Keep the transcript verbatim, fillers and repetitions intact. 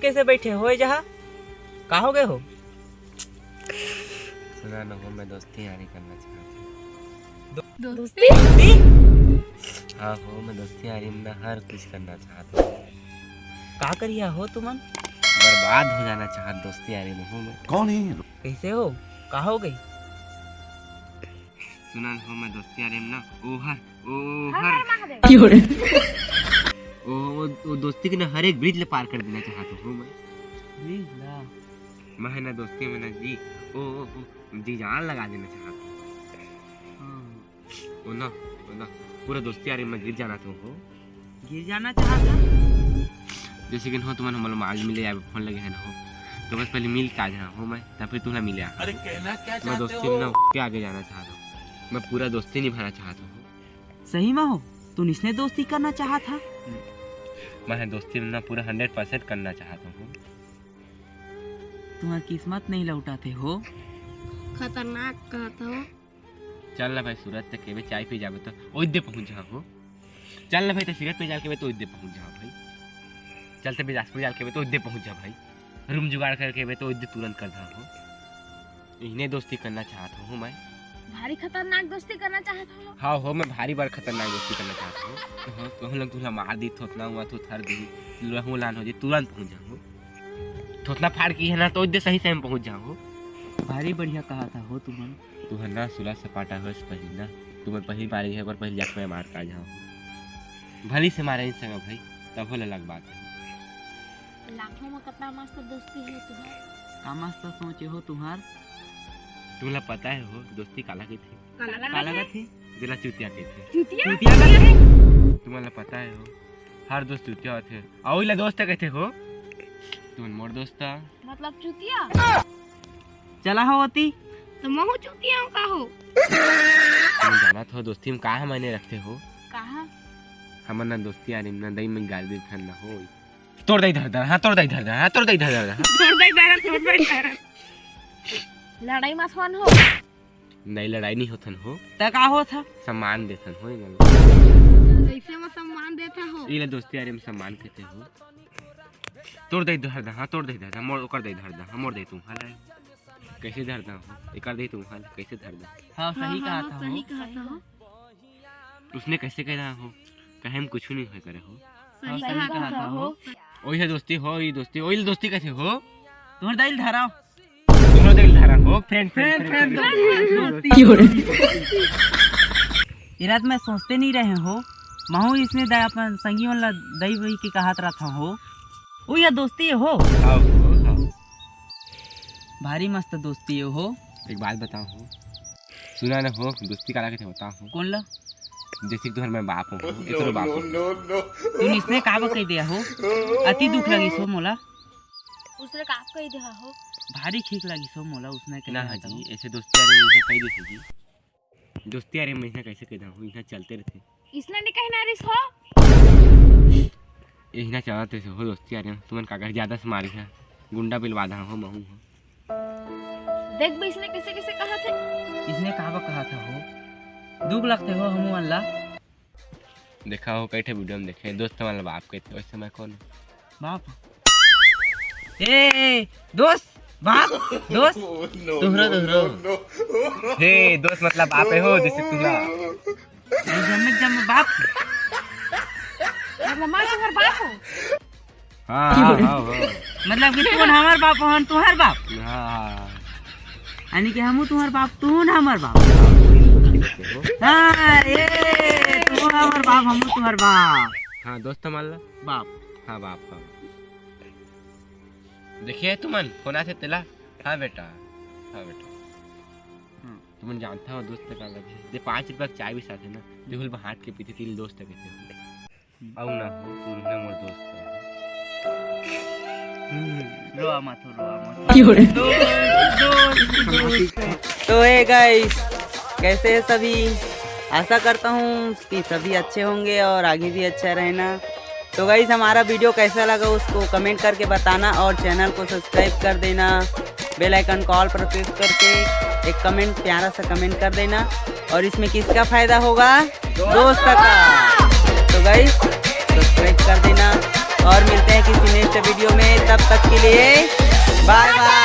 कैसे बैठे हो जहाँ? का हो गए हो? सुना न हो, मैं दोस्ती यारी करना चाहता हूँ। दोस्ती? हाँ हो, मैं दोस्ती यारी में ना हर कुछ करना चाहता हूँ। का करिया हो तुमन? बर्बाद हो जाना चाहत दोस्ती यारी में हूँ मैं। कौन है ये लोग? कैसे हो? का हो गई? सुना न हो, मैं दोस्ती यारी में ना ओहर ओहर की हो रे? ओ, ओ, ओ दोस्ती के ना हर एक ब्रिज ले पार कर देना चाहत हूँ मैं। ब्रिज ला? मैं है ना दोस्ती में ना जी ओ, ओ, ओ जी जान लगा देना चाहत हूँ। हाँ। ओ ना, ओ ना, पूरा दोस्ती यारी में गिर जाना तू हो। गिर जाना चाहत हूँ? जैसे कि हो तुमन हमला आज मिले या फोन लगे है ना हो, तो बस पहले मिल के आ जाना हो मैं, तब फिर तुमला मिले आ। अरे कहना क्या मैं चाहते दोस्ती हो? में ना के आगे जाना चाहत हूँ, मैं पूरा दोस्ती निभाना चाहत हूँ। सही में हो, तू इसने दोस्ती करना चाहत हा? मैं दोस्ती में ना पूरा हंड्रेड परसेंट करना चाहत हूँ। तुम्हार किस्मत नहीं लौटाते हो। खतरनाक कहत हो। चल ना भाई, सूरत तक केबे चाय पी जाबे तो ओइदे पहुंच जा हो। चल ना भाई, तो सिगरेट पी जाल केबे तो ओइदे पहुंच जा भाई। चलते बिलासपुर जाल केबे तो ओइदे पहुंच जा भाई। रूम जुगाड़ करके बे तो ओइदे तुरंत कर दा हो। इहने दोस्ती करना चाहत हूँ मैं। भारी खतरनाक दोस्ती करना चाहत हो। हाँ हो, मैं भारी बड़ खतरनाक दोस्ती करना चाहत हूँ। हाँ, कहूँ लग तुला मार दी, थोथना हुआ तो थर दी, लहू लान हो जाए, तुरंत पहुँच जाऊँ। थोथना फाड़ की है ना, तो ओइदे सही सही में पहुँच जाऊँ। भारी बढ़िया कहा था हो तुमन। तू है ना सुला सपाटा हो से पहली ना, तुमन पहली मारी है, पर पहली जख्म मार का जाऊँ। भली से मारे इन संग भाई, तब हो अलग बात है। लाखों में कितना मस्त दोस्ती है तुम्हार। का मस्त सोचे हो तुम्हार? तुमला पता है हो दोस्ती काला कथे? काला काला कथे? जेला चुतिया कथे। चुतिया? चुतिया कथे? तुमला पता है हो, हर दोस्त चुतिया होथे। आ ओइला दोस्त कथे हो? तुमन मोर दोस्त आ। मतलब चुतिया? चला हो ओती। तो महू चुतिया हूँ का हो? तुम जानत हो दोस्ती में का मायने रखते हो? कहा? हमर ना दोस्ती यारी में ना दई में गाली देथन ना हो। तोर दई धर दे, हाँ, तोर दई धर दे, हाँ, तोर दई धर दे, हाँ। छोड़ दे दे, छोड़ दे दे। लड़ाई मत होन हो। नहीं, लड़ाई नहीं होथन हो। त का होत ह? सम्मान देथन हो, ये गल। जैसे मैं सम्मान देता हो। ये ले दोस्ती यारी में सम्मान कहते हो। तोर दई धर दे, हाँ, तोर दई धर दे, मोर ओकर दई धर दे, हाँ, मोर दई तू, हाँ, ले। कैसे धर दे हो? एकर दई तू, हाँ, ले, कैसे धर दे? हाँ, सही हाँ, कहा हाँ, था सही हो। कहा था हो। उसने कैसे कह रहा हो? कहे हम कुछ नहीं होय करे हो। सही हाँ, सही कहा कहा था था हो। हो। ओही दोस्ती हो, ई दोस्ती, ओही दोस्ती कैसे हो? तुम्हारे दई धरा। तुम्हारे दई धरा हो, friend, friend, friend, friend, friend, friend, दोस्ती। दोस्ती। ये रात मैं सोचते नहीं रहे हो, महू इसने दई अपन संगी मन ला दई बई के कहत रहता हो। ओ या दोस्ती हो। हाँ, हो, हाँ। भारी मस्त दोस्ती हो। एक बात बताओ हो, सुना ना हो, दोस्ती काला कथे बता हो। कौन ला? जैसे कि तुहर मैं बाप हो, एकरो बाप हो। तू इसने का बा कह दिया हो? अति दुख लगिस हो मोला। उसने का कह दिया हो? भारी ठीक लगिस हो मोला उसने कह ना दिया जी, ऐसे दोस्ती यारी में ऐसे कह देते जी। दोस्ती यारी में ऐसे कैसे कह हो, इतना चलते रहते। इसने नहीं कहना रिस हो। इतना चलते से हो दोस्ती यारी में, तुमन का कर ज्यादा से मारी है, गुंडा बिलवा दा हो महू हो। देख बे इसने कैसे कैसे कहा थे। इसने का बा कहा था हो? दुख लगते हो हमू मन ला। देखा हो, कई ठे वीडियो में देखे, दोस्त वाला बाप कहते, वैसे मैं कौन? बाप। ए, ए, दोस्त, बाप, दोस्त। दोहरो, दोहरो। हे, दोस्त मतलब बाप है हो, जैसे तुला। जम्मे जम्मे बाप। और मम्मा तुम्हार बाप हो। हाँ, हाँ, हाँ, हाँ। मतलब कि तू हमार बाप, हम तुम्हार बाप। हाँ, हाँ, हाँ। यानी कि हमू तुम्हार बाप, तू हमार बाप। हाँ, ए, तू हमार बाप, हमू तुम्हार बाप। हाँ, दोस्त मान ला। बाप। हाँ, बाप, हाँ। देखिए तुमन, फोन आथे तेला। हाँ बेटा, हाँ बेटा। तुमन जानता हो दोस्त का लगे? दे पाँच रुपया के चाय भी साथे ना, देहुल बहाट के पीते तीन दोस्त के थे। अउ ना हो, तू ना मोर दोस्त हो। हम्म, रोआ मत हो, रोआ मत हो। क्यों रे? दोस्त, दोस्त, दोस्त। तो हे गाइस, कैसे हैं सभी? आशा करता हूँ कि सभी अच्छे होंगे और आगे भी अच्छा रहना। तो गाइस, हमारा वीडियो कैसा लगा उसको कमेंट करके बताना और चैनल को सब्सक्राइब कर देना, बेल आइकन को ऑल पर प्रेस करके एक कमेंट, प्यारा सा कमेंट कर देना। और इसमें किसका फायदा होगा? दोस्त का। तो गाइस, सब्सक्राइब कर देना और मिलते हैं किसी नेक्स्ट वीडियो में। तब तक लिए बाय बाय।